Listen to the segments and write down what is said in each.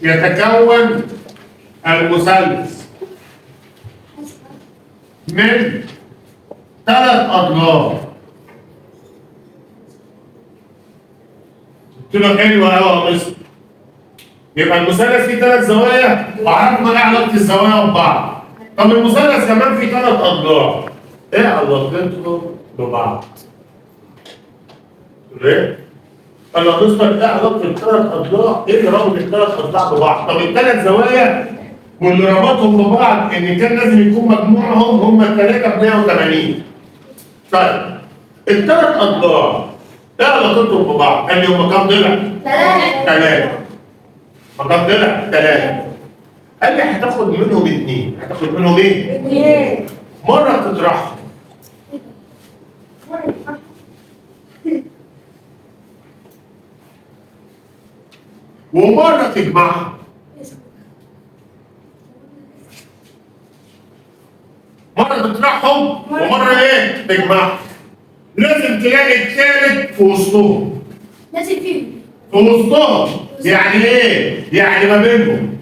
يتكون المثلث من 3 أضلاع. قلت له حلو قوي يا مستر. يبقى المثلث فيه 3 زوايا وعرفنا ايه علاقة الزوايا ببعض. طب المثلث كمان فيه 3 أضلاع، ايه علاقتهم ببعض؟ ليه؟ قال له يا مستر ايه علاقة الثلاث أضلاع؟ ايه اللي رابط الثلاث أضلاع ببعض؟ طب الثلاث زوايا واللي ربطهم ببعض ان كان لازم يكون مجموعهم هم الثلاثة ب 180. طيب الثلاث أضلاع ايه علاقتهم ببعض؟ قال لي هم كام ضلع؟ 3. ما كام ضلع؟ 3. قال لي هتاخد منهم 2، هتاخد منهم ايه؟ 2. مرة تطرحهم. ومرة تجمعهم. مرة تطرحهم ومرة ايه؟ تجمعهم. لازم تلاقي الثالث في وسطهم. لازم فيهم. في وسطهم، يعني ايه؟ يعني ما بينهم.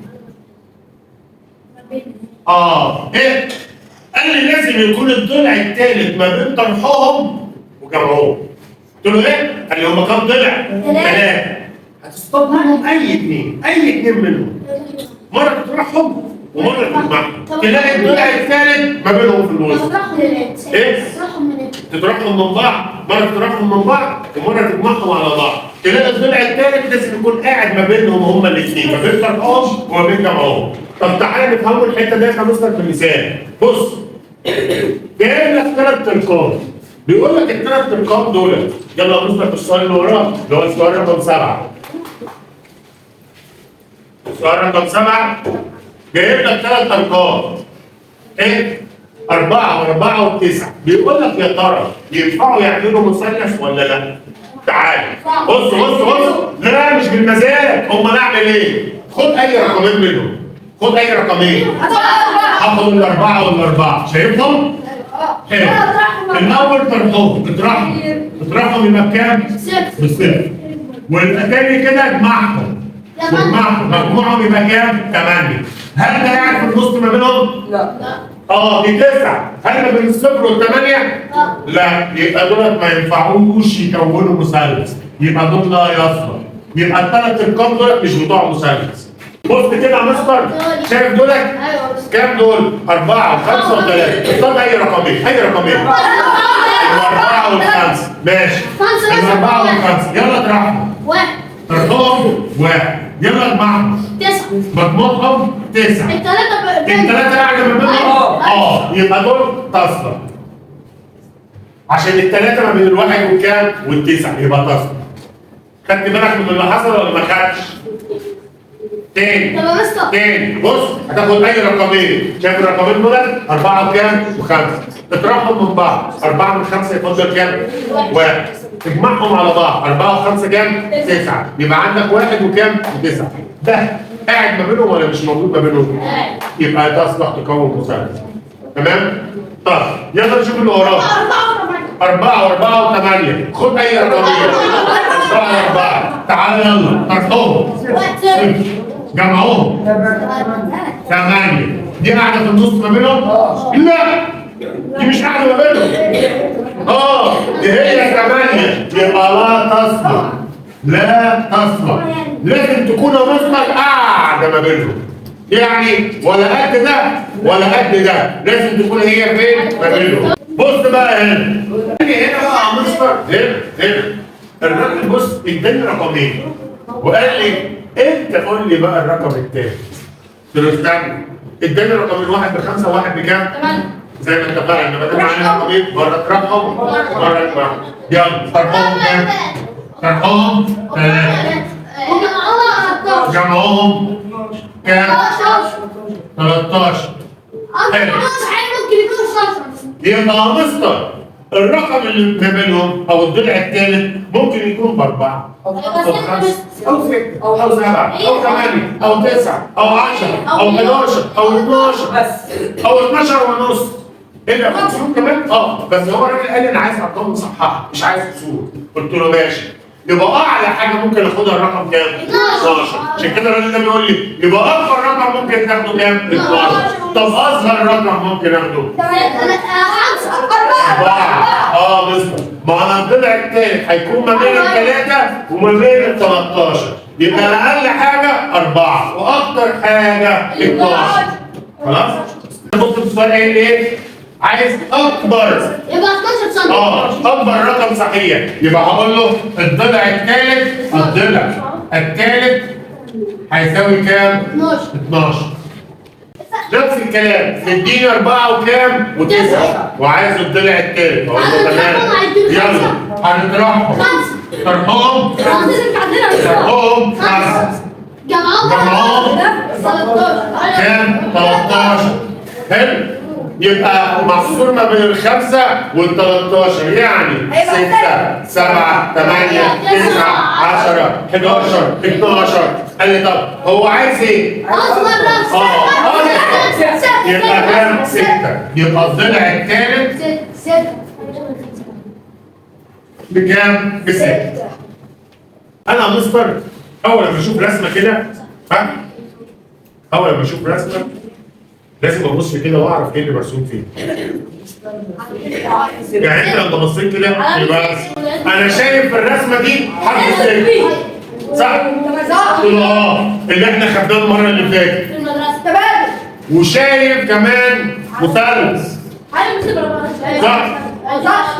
ايه؟ قال لي لازم يكون الضلع الثالث ما بين طرحهم وجمعهم. قلت له ايه؟ قال لي هما كام ضلع؟ 3. هتصطاد منهم اي اثنين، اي اثنين منهم. مرة تطرحهم ومرة تجمعهم، تلاقي الضلع الثالث ما بينهم في الوسط. ايه؟ تطرحهم من بعض، مرة تطرحهم من بعض ومرة تجمعهم على بعض، تلاقي الضلع الثالث لازم يكون قاعد ما بينهم هما الاثنين، ما بين طرحهم وما بين جمعهم. طب تعالى نفهموا الحتة دي يا مستر بالمثال. بص، جايب لك 3 ارقام، بيقول لك الثلاث ارقام دول، يلا يا مستر في السؤال اللي وراه اللي هو السؤال رقم 7. السؤال رقم 7 جايب لك 3 ارقام، ايه؟ 4 و4 و9، بيقول لك يا ترى ينفعوا يعملوا مثلث ولا لا؟ تعالى بص بص بص، لا مش بالمزاج، امال اعمل ايه؟ خد اي رقمين منهم، خد اي رقمين. هاخد الاربعة والاربعة، شايفهم؟ حلو. الاول طرحهم، اطرحهم يبقى بكام؟ بصفر. والتاني كده اجمعهم، واجمعهم، مجموعهم يبقى كام؟ 8. هل ده يعني في النص ما بينهم؟ لا. دي 9، هل ما بين الصفر والثمانية؟ لا، يبقى دولت ما ينفعوش يكونوا مثلث، يبقى دول لا يصلح، يبقى الثلاث ارقام دولت مش بتوع مثلث. بص كده يا مستر، شايف دولت؟ ايوه. كام دول؟ 4 و5 و3، اختار اي رقمين، اي رقمين. الأربعة والخمسة، ماشي. الأربعة والخمسة، يلا اطرحهم. 1. طرحهم 1، يلا اجمعهم. 9. مجموعهم 9. الثلاثة قاعدة ما بينهم؟ يبقى دول تصلح. عشان الثلاثة ما بين الواحد والكام؟ والتسعة، يبقى تصلح. خدت بالك من اللي حصل ولا ما خدتش؟ تاني. تاني، بص هتاخد أي رقمين، شايف الرقمين دول؟ 4 وكام؟ و5. تطرحهم من بعض، 4 من 5 يفضل كام؟ 1. تجمعهم على بعض، 4 و5 كام؟ 9، يبقى عندك 1 وكام؟ و9. ده قاعد ما بينهم ولا مش موجود ما بينهم؟ يبقى تصلح تكون مثلث. تمام؟ طب يلا نشوف اللي وراه. 4 و4 و8، خد أي رقمين. 4 و4، تعالى يلا طرحهم. جمعوهم 8. دي قاعدة في النص ما بينهم؟ لا، دي مش قاعدة ما بينهم. دي هي 8، يبقى لا تصلح، لا تصلح، لازم تكون مصدر قاعدة ما بينهم، يعني ولا قد ده ولا قد ده، لازم تكون هي فين؟ ما بينهم. بص بقى هنا، هنا بقى يا مستر، هنا هنا الراجل بص اداني رقمين وقال لي انت قول لي بقى الرقم الثاني. قلت له استنى، اداني رقمين، واحد ب5 وواحد بكام؟ 8. زي ما اتفقنا ان بدل معانا رقمين، مرة اطرحهم مرة اجمعهم. يلا طرحهم كام؟ طرحهم 3. جمعهم كام؟ 13. حلو. يبقى يا مستر الرقم اللي ما بينهم او الضلع الثالث ممكن يكون ب4 أو 5 أو 6 أو 7 أو 8 أو 9 أو 10 أو 11 أو 12 بس أو 12 ونص. إيه ده كسور كمان؟ بس هو الراجل قال لي أنا عايز أرقام مصححة مش عايز كسور. قلت له ماشي. يبقى اعلى حاجة ممكن اخدها الرقم كام؟ 12. عشان كده الراجل ده بيقول لي يبقى اكبر رقم ممكن تاخده كام؟ 12. طب اصغر رقم ممكن اخده؟ 4. اه مستر، ما انا الضلع الثالث هيكون ما بين الثلاثة وما بين ال 13، يبقى اقل حاجة 4 واكتر حاجة 12. خلاص؟ بص السؤال قايل ايه؟ عايز اكبر، يبقى 12 سم. اكبر رقم صحيح، يبقى هقول له الضلع الثالث، الضلع الثالث هيساوي كام؟ 12. نفس الكلام، مديني 4 وكام؟ و9، وعايز الضلع الثالث، اقول له تمام يلا هنطرحهم. طرحهم طرحهم 5، جمعهم كام؟ 13. حلو؟ يبقى محصور ما بين ال5 وال13، يعني 6 7 8 9 10 11 12. قال لي طب هو عايز ايه؟ اصغر رقم. يبقى كام؟ 6. يبقى الضلع الثالث 6 بكام؟ ب6. انا مستر اول ما اشوف رسمه كده، ها؟ اول ما اشوف رسمه لازم ابص كده واعرف ايه اللي مرسوم فيه. يعني انت لما بصيت كده يبقى انا شايف في الرسمة دي حرف السين، صح؟ قلت له اه اللي احنا خدناه المرة اللي فاتت. في المدرسة. وشايف كمان مثلث، صح؟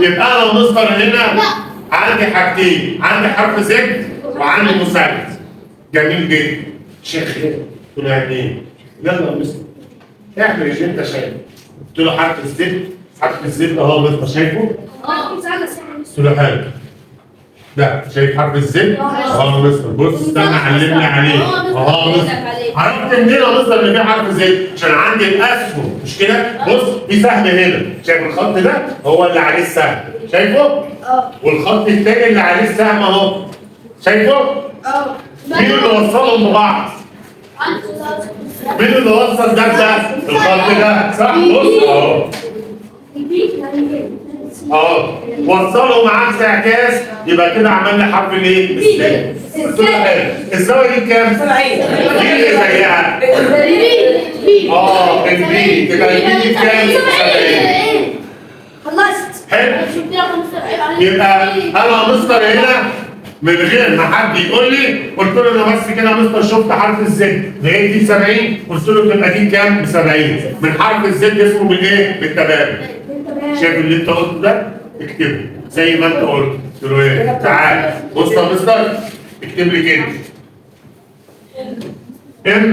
يبقى انا مستر هنا عندي حاجتين، عندي حرف زد وعندي مثلث. جميل جدا. شيخ قلت له يعني ايه؟ يلا يا مستر اعمل اللي انت شايفه. قلت له حرف ال Z، حرف ال Z اهو مستر شايفه؟ قلت له حلو. ده شايف حرف ال Z؟ اهو مستر، بص استنى علمني عليه. اهو مستر، عرفت منين يا مستر ان في حرف Z؟ عشان عندي الاسهم، مش كده؟ بص في سهم هنا، شايف الخط ده؟ هو اللي عليه السهم، شايفه؟ والخط الثاني اللي عليه السهم اهو، شايفه؟ مين اللي وصلهم ببعض؟ مين اللي وصل ده بده؟ الخط ده، صح؟ بص اهو اهو وصلهم عكس اعكاس، يبقى كده عملنا حرف الايه؟ السين. قلت له حلو، الزاوية دي كام؟ 70. مين اللي زيها؟ ال B، تبقى ال B دي كام؟ 70. خلصت. حلو؟ يبقى انا مستر هنا من غير ما حد يقول لي، قلت له انا بس كده يا مستر شفت حرف ال Z لقيت دي 70، قلت له تبقى دي كام؟ ب 70. من حرف ال Z اسمه بالايه؟ بالتبادل. شايف اللي انت قلته ده؟ اكتبه زي ما انت قلت. قلت له ايه؟ تعالى بص يا مستر اكتب لي كده M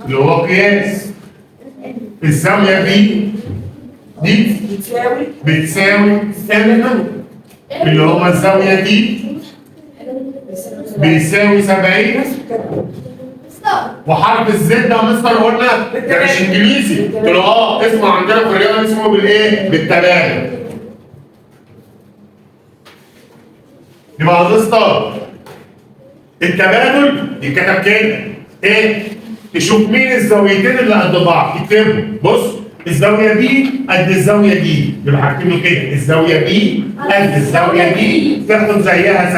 اللي هو قياس الزاوية B دي بتساوي M اللي هو الزاوية دي بيساوي 70، وحرف ال Z يا مستر قلنا ده مش انجليزي، قلت له اه اسمه عندنا في الرياضة اسمه بالايه؟ بالتبادل. يبقى يا مستر التبادل يتكتب كده ايه؟ تشوف مين الزاويتين اللي قد بعض اكتبهم. بص الزاوية دي قد الزاوية دي، يبقى هكتب له كده الزاوية دي قد الزاوية دي تاخد زيها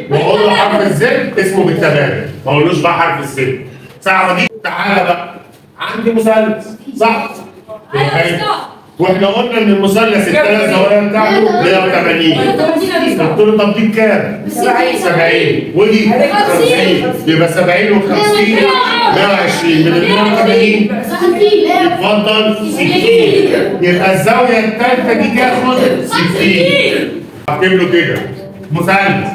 70، واقول له حرف ال Z اسمه بالتبادل، ما اقولوش بقى حرف ال Z. صعبة دي؟ تعالى بقى عندي مثلث، صح؟ واحنا قلنا ان المثلث الثلاث زوايا بتاعته 180. قلت له طب دي بكام؟ 70، ودي 50، يبقى 70 و50 120، من ال 180 اتفضل 60، يبقى الزاوية الثالثة دي تاخد 60. هكتب له كده مثلث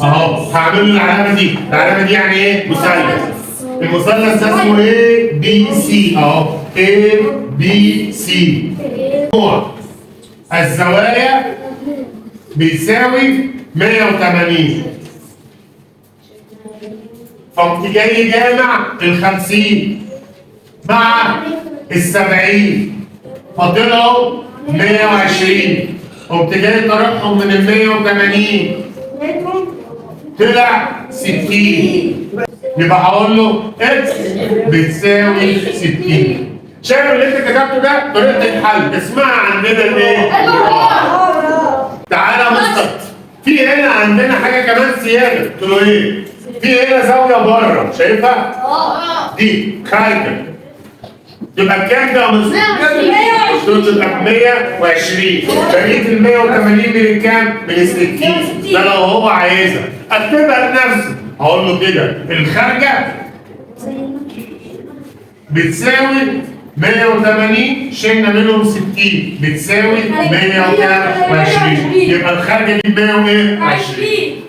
اهو، هعمل له العلامة دي، العلامة دي يعني ايه؟ مثلث. المثلث ده اسمه A B C اهو، A B C. الزوايا بيساوي 180، فقمت جاي جامع ال 50 مع ال 70 فطلعوا 120، قمت جاي طرحهم من ال 180 طلع 60، يبقى هقول له X بتساوي 60. شايف اللي انت كتبته ده؟ طريقه الحل اسمها عندنا الايه؟ تعالى يا مستر في هنا عندنا حاجة كمان زيادة، قلت له ايه؟ في هنا زاوية بره، شايفها؟ دي خارجه. تبقى بكام ده يا مصر؟ قلت له تبقى ب 120، بقية ال 180 من الكام؟ من ال 60، ده لو هو عايزها. اكتبها بنفسي، هقول له كده الخارجة بتساوي 180 شلنا منهم 60 بتساوي 120، يبقى الخارجة دي 120.